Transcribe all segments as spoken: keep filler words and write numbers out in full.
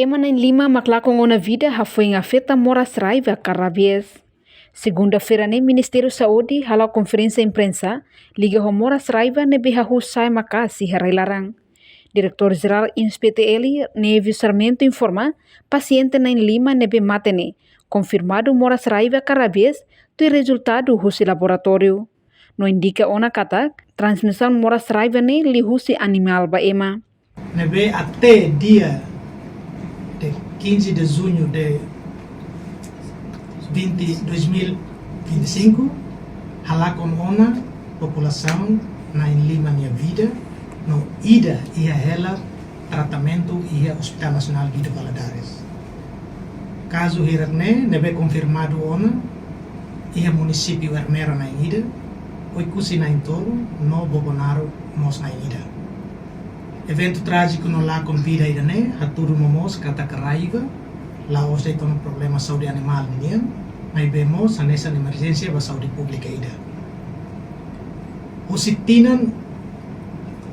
Ema na'in-lima mak lakon ona vida hafoin afeta moras raiva ka rabies. Segunda-feira ne'e Ministériu Saúde hala'o konferénsia imprensa liga ho moras raiva ne'ebé hahú sa'e maka'as iha rai-laran. Diretór Jerál INSS-PTL, Nevio Sarmento informa, pasiente na'in-lima ne'ebé mate ne'e konfirmadu moras raiva ka rabies, tuir rezultadu husi laboratóriu. No indika ona katak transmisaun moras raiva ne'e liuhusi animál ba ema. Ne'ebé até dia de quinze de junho de vinte, dois mil vinte e cinco, halakon ona populasaun na'in-lima nia vida, no ida iha hela tratamentu iha Hospital Nasionál Guido Valadares. Kazu hirak-ne'e ne'ebé konfirmadu ona iha munisípiu Ermera na'in-ida, Oekusi na'in-tolu, no Bobonaro mós na'in-ida. Eventu trájiku no lakon vida ida-ne'e hatudu momoos katak raiva la'ós de'it ona problema saúde animál nian, maibé mós hanesan emerjénsia ba saúde públika ida. Husi tinan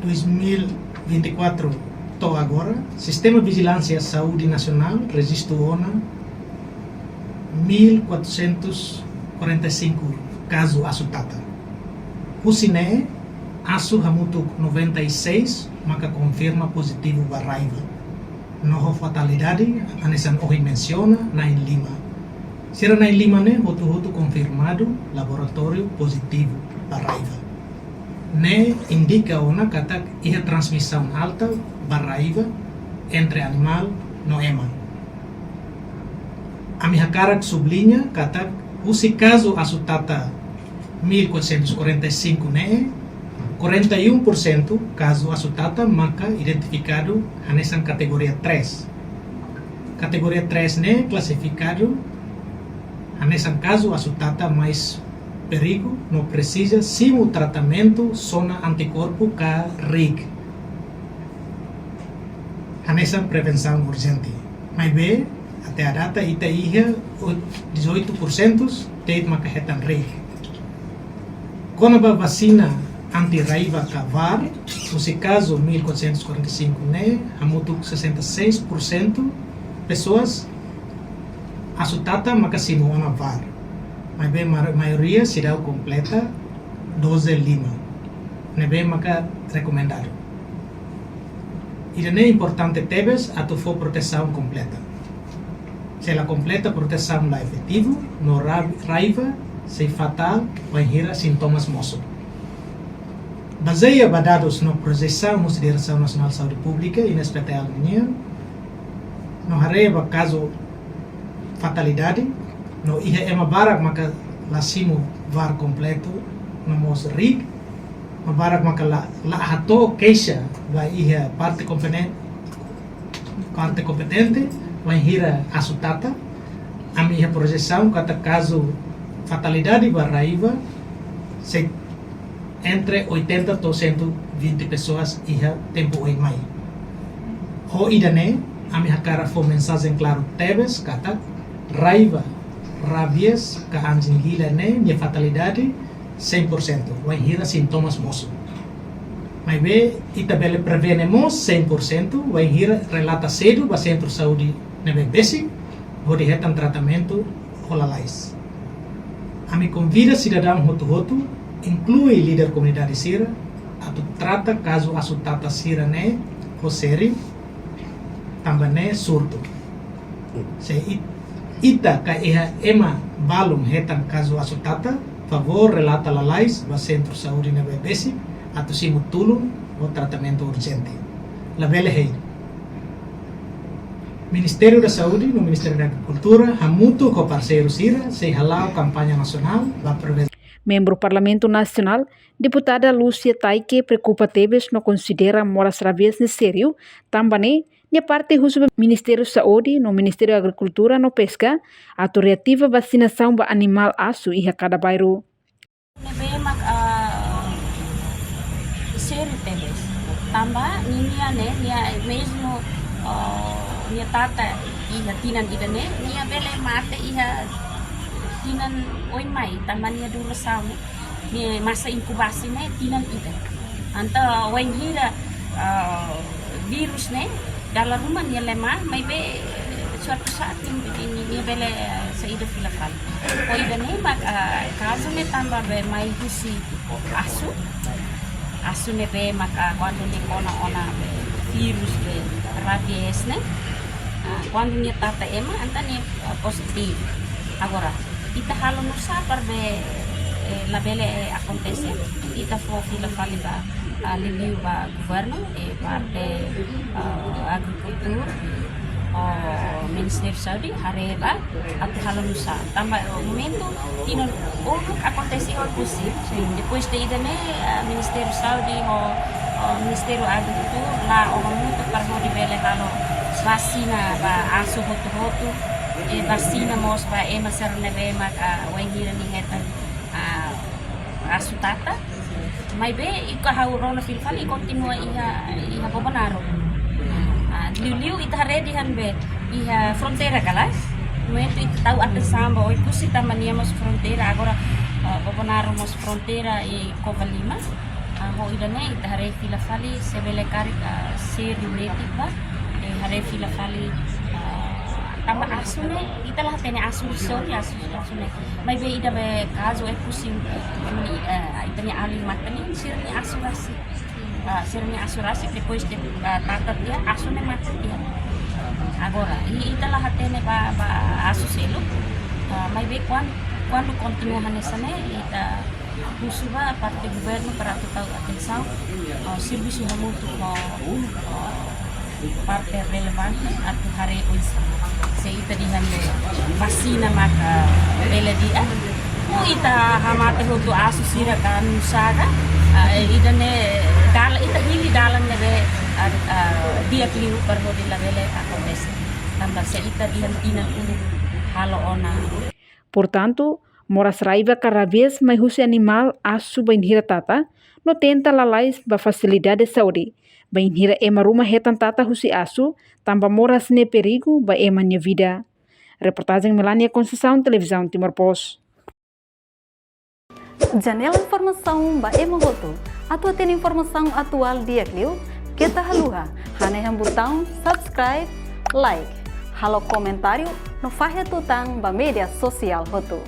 dois mil vinte e quatro to'o agora, Sistema Vijilánsia Saúde Nasionál rejistu ona mil quatrocentos quarenta e cinco kazu asu-tata. Husi ne'e, asu hamutuk noventa e seis maka konfirma pozitivu ba raiva. No ho fatalidade, hanesan ohin mensiona, na'in-lima. Sira na'in-lima ne'e hotu-hotu konfirmadu laboratóriu pozitivu ba raiva. Ne'e indika ona katak iha transmisaun alta ba raiva entre animál no ema. Ami hakarak subliña katak husi kazu asu-tata mil quatrocentos quarenta e cinco ne'e, quarenta e um por cento kazu asu-tata maka identifikadu hanesan kategoria três. Kategoria três ne'e klasifikadu hanesan kazu asu-tata mais perigu no presiza simu tratamentu sona antikorpu ka RIG. Hanesan prevensaun urjente. Maibé, até à data, ita iha dezoito por cento de'it maka hetan RIG. Kona-ba vasina anti-raiva ka VAR, husi kazu mil quatrocentos quarenta e cinco ne'e, hamutuk sessenta e seis por cento pessoas asu-tata maka simu ona VAR. Maibé ma-, maioria seidauk kompleta doze lima. Ne'ebé maka rekomendadu. Ida-ne'e importante tebes atu fó protesaun kompleta. Se la kompleta, protesaun la efetivu, no ra-, raiva sei fatál bainhira sintomas mosu. Bazeia ba dadus no projesaun husi Diresaun Nasionál Saúde Públika, INSS-PTL nian, no haree ba kazu fatalidade, no iha ema barak maka la simu VAR kompletu, no mós RIG, ema barak maka la, la hato'o keixa ba iha parte kompeten-, parte kompetente, bainhira asu-tata, ami iha projesaun katak kazu fatalidade ba raiva sei entre oitenta to'o cento e vinte pessoas iha tempu oin mai. Ho ida-ne'e, ami hakarak fó mensajen klaru tebes katak raiva, rabies, ka anjing gila ne'e, nia fatalidade cem por cento, wainhira sintomas mosu. Maibé, ita bele prevene mós cem por cento, wainhira relata sedu ba sentru saúde ne'ebé besik, hodi hetan tratamentu ho lalais. Ami konvida sidadaun hotu-hotu, inklui líder komunidade sira, atu trata kazu asu-tata sira-ne'e ho sériu, tanba ne'e surtu. Se it-, ita ka iha ema balun hetan kazu asu-tata, favór relata lalais ba sentru saúde ne'ebé besik, atu simu tulun ho tratamentu urjente. Labele hein. Ministériu da Saúde no Ministériu da Agrikultura, hamutuk ho parseiru sira, sei hala'o kampaña nasionál ba prevensaun. Membru Parlamentu Nasionál, Deputada Lúcia Taike, preokupa tebes no konsidera moras rabies ne'e sériu, tanba ne'e, nia parte husu ba Ministériu Saúde no Ministériu Agrikultura no Peska, atu reativa vasinasaun ba animál asu iha kada bairru. Ne'ebé mak, ah, sériu tebes. Tanba ninia ne'e, nia mezmu, ah, nia tata iha tinan ida-ne'e, nia bele mate iha tinan oin mai, tanba nia durasaun ne'e, nia masa inkubasi ne'e tinan ida. Entaun wainhira, ah, vírus ne'e, Dala ruma nia lema, maibé suatu saat nia, nia, nia bele, eh, saida fila fali. Ho ida-ne'e mak, ah, kazu ne'e tanba be mai husi asu. Asu ne'ebé mak, ah, kuandu nia kona ona be vírus be rabies ne'e. Ah, kuandu nia tata ema, entaun nia, ah, pozitivu. Agora, ita halo nusá para be, eh, labele, eh, akontese, ita fó fila fali ba, ah, liuliu ba governu, eh, parte, ah, agrikultura, ho Ministériu Saúde, haree ba, atu halo nusá. Tanba, eh, momentu, tinan uluk akontese ho Oekusi, depois de ida-ne'e, ah, Ministériu Saúde, ho, ho Ministériu Agrikultura, la'o hamutuk para hodi bele halo vasina ba asu hotu-hotu, eh, vasina mós ba ema sira ne'ebé mak, ah, wainhira nia hetan, ah, asu tata. Maibé, ita ha'u rona fila fali, ita kontinua iha, iha Bobonaro. Ah, liuliu ita haree dehan be iha fronteira kalas. Momentu ita tau atensaun ba Oekusi tanba nia mós fronteira, agora, ah, Bobonaro mós fronteira ho Covalima. Ah, ho ida-ne'e ita haree fila fali, se bele karik, ah, sira netik ba, eh, haree fila fali, ah, tanba asu ne'e, ita la hatene asu sira, asu, asu ne'e. Maibé ida be kazu Oekusi, eh, ita-nia alin mate ne'e, sira-nia asu rasik. Ah, sira-nia asu rasik, depois de, ah, tata tiha, asu ne'e mate tiha. Agora, i-, ita la hatene ba, ba asu seluk. Ah, maibé kuan-, kuandu kontinua hanesan ne'e, ita husu ba parte governu para atu tau atensaun, ah, servisu hamutuk ho, ah, parte relevante atu haree oinsá. Se ita dehan be vasina maka bele di'ak, ou ita hamate hotu asu sira ka nusá ka, ah, ida-ne'e dal-, ita hili dalan ne'ebé, ah, ah, di'ak liu para hodi labele akontese. Tanba se ita dehan tinan uluk halo ona. Portantu, moras raiva ka rabies mai husi animál asu bainhira tata, no tenta lalais ba fasilidade saúde bainhira ema ruma hetan tata husi asu, tanba moras ne'e perigu ba ema nia vida. Reportajen Melania Conceição, Televizaun Timor Post. Janela informasaun ba ema hotu. Atu hatene informasaun atuál di'ak liu, keta haluha hanehan butaun subscribe, like, halo komentáriu, no fahe tutan ba média sosiál hotu.